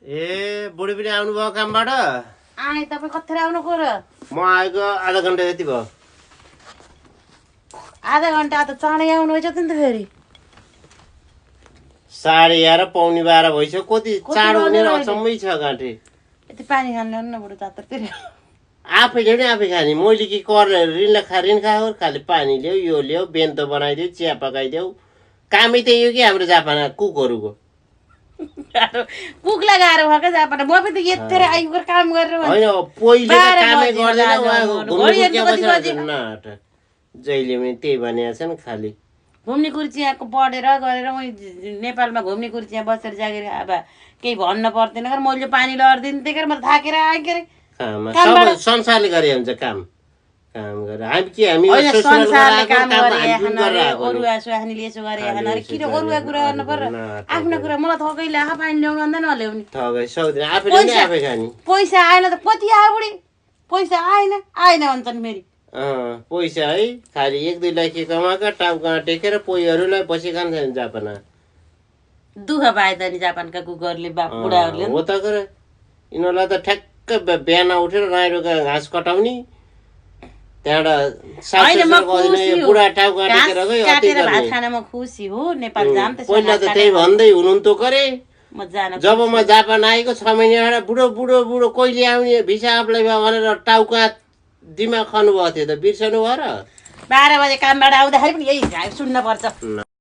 ए बुढी पनि आउनुभयो कामबाट? आए तपाईँ कतिखेर आउनुको र? म आएको आधा घन्टा जति भयो। आधा घन्टा त चाँडै आउनु रहेछ त नि त फेरि। 11:30 पौनी 12 भइसक्यो। कति चाँडो हुने र अचम्मै छ गाँठे। यति पानी खान ल्याउनु न बुढो तातोतिर। आफैले नि आफै खाने, मैले के कर ऋण खायो खालि पानी ल्याऊ, यो ल्याऊ, बेन्तो बनाइदेऊ, चिया पकाइदेऊ। कामै त यो कि हाम्रो जापाना कुकहरूको। कुकलाई गाह्रो भयो क्या जापाना। म पनि त यतिखेर आइगर काम गरेर होइन पहिले त कामै गर्दैन उहाँको जहिले पनि त्यही भनेको छ नि खालि घुम्ने कुर्चियाको पढेर गरेर उहीँ नेपालमा घुम्ने कुर्चिया बसेर जागिर अब केही भन्न पर्दैन कर मैले पानी लडिदिनु त्यही म थाकेर आएँ के अरे सबै संसारले गरे हुन्छ काम गरे हामी के हामी संसारले काम गरे अरुवा सुहानीले यसो गरे अरे किन अरुवा कुरा गर्नु पर्यो आफ्नो कुरा मलाई थकैले आफा पानी ल्याउनु भन्दा नल्याउने थकै सक्दैन आफैले नि आफै खाने पैसा आएन त कति आयो बुढी पैसा आएन भन्छन् फेरि पैसा है खालि 1-2 लाख कमाका टाउका टेकेर पोइहरूलाई पछि खान्छ जापाना दुःख पाए त नि जापानका कुकरले बुढाहरूले हो त गरे यिनीहरूलाई त ठ्याक्क बिहान उठेर राइडोका घाँस कटाउने त्यहाँबाट बुढा टाउका टेकेर गयो अति गर्ने भात खान म खुसी हो नेपाल जाम त पहिला त त्यही भन्दै हुनुहुन्थ्यो करे म जान जब म जापान आएको 6 महिना बुढो कहिले आउने भिसा अप्लाई भयो भनेर टाउका दिमाग खानु भएको थियो त बिर्सनु भयो र 12 बजे कामबाट आउँदाखेरि पनि यही सुन्न पर्छ